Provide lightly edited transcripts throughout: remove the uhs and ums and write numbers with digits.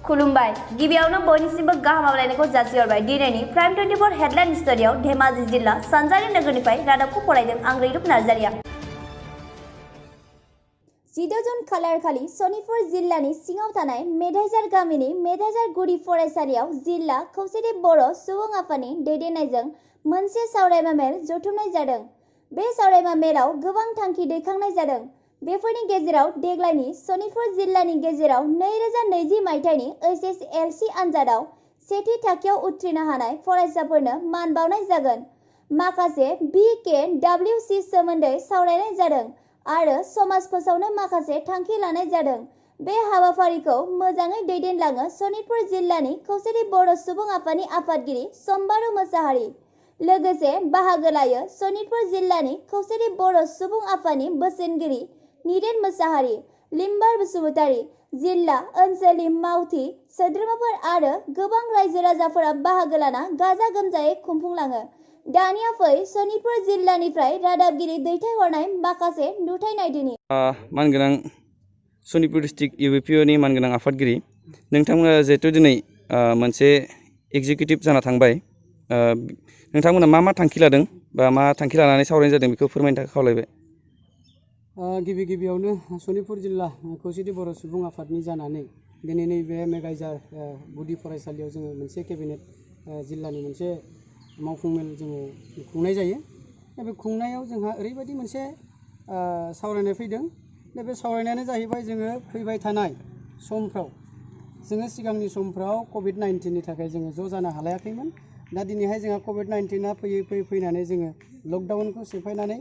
खुलुमबाय गिबियावनो बयनिसिमबो गाहाम हामलायनायखौ जासिहरबाय। दिनैनि प्राइम 24 हेडलाइन स्टुडियाव धेमाजि जिल्ला सानजारि नोगोरनिफ्राय रादाबखौ फरायदों आं रैरुप नार्जारिया। 14 जुन खालारखालि सनितपुर जिल्लानि सिङाव थानाय मेधाइजार गामिनि मेधाइजार गुदि फरायसालियाव जिल्ला खौसेथि बर' सुबुं आफादनि दैदेननायजों मोनसे सावरायमा मेल जथुमनाय जादों। बे सावरायमा मेलाव गोबां थांखि दैखांनाय जादों। बेफोरनि गेजेराव देग्लायनि सनितपुर जिल्लानि गेजेराव 2020 मायथाइनि HSLC आनजादाव सेथि थाखोआव उथ्रिनो हानाय फरायसाफोरनो मान बावनाय जागोन। माखासे BKWC सोमोन्दै सावरायनाय जादों आरो समाज फोसावनो माखासे थांखि लानाय जादों। बे हाबाफारिखौ मोजाङै दैदेनलाङो सनितपुर जिल्लानि खौसेथि बर' सुबुं आफादनि आफादगिरि सम्बारु मोसाहारि। लोगोसे बाहागो लायो सनितपुर जिल्लानि खौसेथि बर' सुबुं आफादनि बोसोनगिरि निदेन मोसाहारि, लिम्बार बसुमतारी, जिल्ला ओनसोलनि मावथि सोद्रोमाफोर आरो गोबां रायजो राजाफोरा बाहागो लाना गाजा गोमजायै खुंफुंलाङो। दानिया फै सनितपुर जिल्लानिफ्राय रादाबगिरि दैथायहरनाय माखासे नुथाय नायदिनि। मानगोनां सनितपुर डिस्ट्रिक्ट UBPOनि मानगोनां आफादगिरि नोंथांमोना जिहेतु दिनै मोनसे एग्जिकिउटिभ जाना थांबाय, नोंथांमोना मा थांखि लादों बा मा थांखि लानानै सावरायनाय जादों बेखौ फोरमायनो थाखाय खावलायबाय। गिबियावनो सनितपुर जिल्ला खौसेथि बर' सुबुं आफादनि जानानै दिनै नैबे मेघाइजार गुदि फरायसालियाव जोङो मोनसे केबिनेट जिल्लानि मोनसे मावफुं मेल जोङो खुंनाय जायो। दा बे खुंनायाव जोंहा ओरैबायदि मोनसे सावरायनाय फैदों। दा बे सावरायनायानो जाहैबाय जोङो फैबाय थानाय समफ्राव जोङो सिगांनि समफ्राव COVID-19नि थाखाय जोङो ज' जानो हालायाखैमोन। दा दिनैहाय जोंहा COVID-19आ फैनानै जोङो लकडाउनखौ सेफायनानै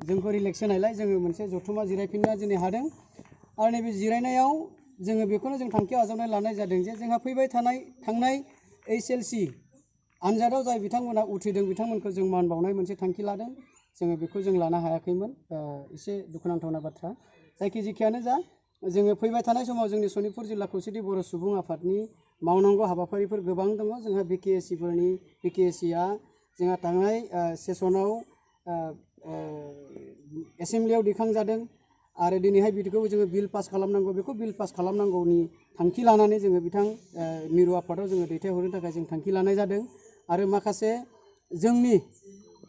जोंखौ रिलेक्स होनायलाय जोङो मोनसे जथुमा जिरायफिननो दिनै हादों। आरो नैबे जिरायनायाव जोङो बेखौनो जों थांखि आजावनानै लानाय जादों जे जोंहा फैबाय थांनाय HSLC आनजादाव जाय बिथांमोना उथ्रिदों बिथांमोनखौ जों मान बावनाय मोनसे थांखि लादों। जोङो बेखौ जों लानो हायाखैमोन, एसे दुखुनांथावना बाथ्रा। जायखिजायानो जा जोङो फैबाय थानाय समाव जोंनि सनितपुर जिल्ला खौसेथि बर' सुबुं आफादनि मावनांगौ हाबाफारिफोर गोबां दङ। जोंहा BKSCआ जोंहा थांनाय सेसनाव एसेमब्लियाव दैखांजादों आरो दिनैहाय बिखौ जोङो बिल पास खालामनांगौ। बेखौ बिल पास खालामनांगौनि थांखि लानानै जोङो बिथां मिरु आफादाव जोङो दैथायहरनो थाखाय जों थांखि लानाय जादों। आरो माखासे जोंनि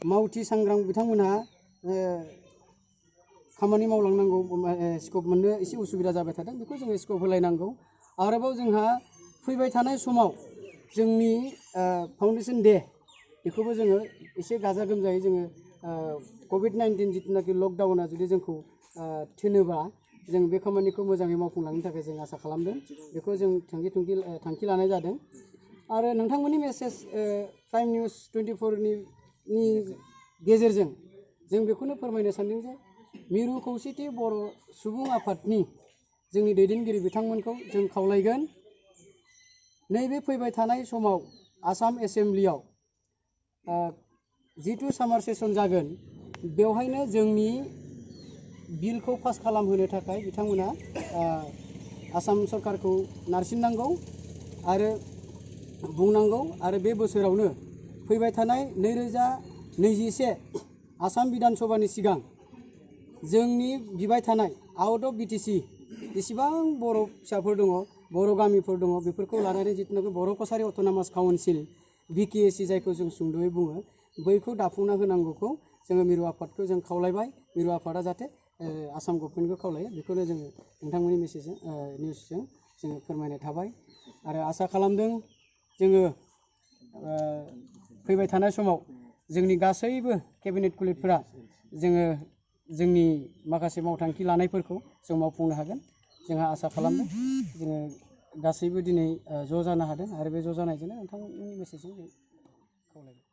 मावथि सांग्रां बिथांमोनहा खामानि मावलांनांगौ स्कप मोननो एसे उसुबिदा जाबाय थादों। बेखौ जोङो स्कप होलायनांगौ। आरोबाव जोंहा फैबाय थानाय समाव जोंनि फाउन्डेसन डे बेखौबो जोङो एसे गाजा गोमजायै जोङो COVID-19 जिथुनाखि लकडाउना जुदि जोंखौ थिनोबा जों बे खामानिखौ मोजाङै मावफुंलांनो थाखाय जों आसा खालामदों। बेखौ जों थांखि लानाय जादों। आरो नोंथांमोननि मेसेज प्राइम निउस 24नि गेजेरजों जों बेखौनो फोरमायनो सानदों जे मिरु खौसेथि बर' सुबुं आफादनि जोंनि दैदेनगिरि बिथांमोनखौ जों खावलायगोन नैबे फैबाय थानाय समाव आसाम एसेमब्लियाव जिथु सामार सेसन जागोन बेवहायनो जोंनि बिलखौ पास खालामहोनो थाखाय बिथांमोना आसाम सरकारखौ नारसिननांगौ आरो बुंनांगौ। आरो बे बोसोरावनो फैबाय थानाय 2021 आसाम बिधान सभानि सिगां जोंनि बिबाय थानाय आउट अफ BTC जेसेबां बर' फिसाफोर दङ, बर' गामिफोर दङ, बेफोरखौ लानानै जिथुनाखि बर' कसारि अट'नमास काउन्सिल BKSC जायखौ जों सुंद'यै बुङो, बैखौ दाफुंना होनांगौखौ जोङो मिरु आफादखौ जों खावलायबाय। मिरु आफादा जाहाथे आसाम गभर्नमेन्टखौ खावलायो, बेखौनो जोङो नोंथांमोननि निउसजों जोङो फोरमायनाय थाबाय। आरो आसा खालामदों जोङो फैबाय थानाय समाव जोंनि गासैबो केबिनेट कुलितफोरा जोङो जोंनि माखासे मावथांखि लानायफोरखौ जों मावफुंनो हागोन। जोंहा आसा खालामदों जोङो गासैबो दिनै ज' जानो हादों आरो बे ज' जानायजोंनो नोंथांमोननि मेसेजजों जों खावलायबाय।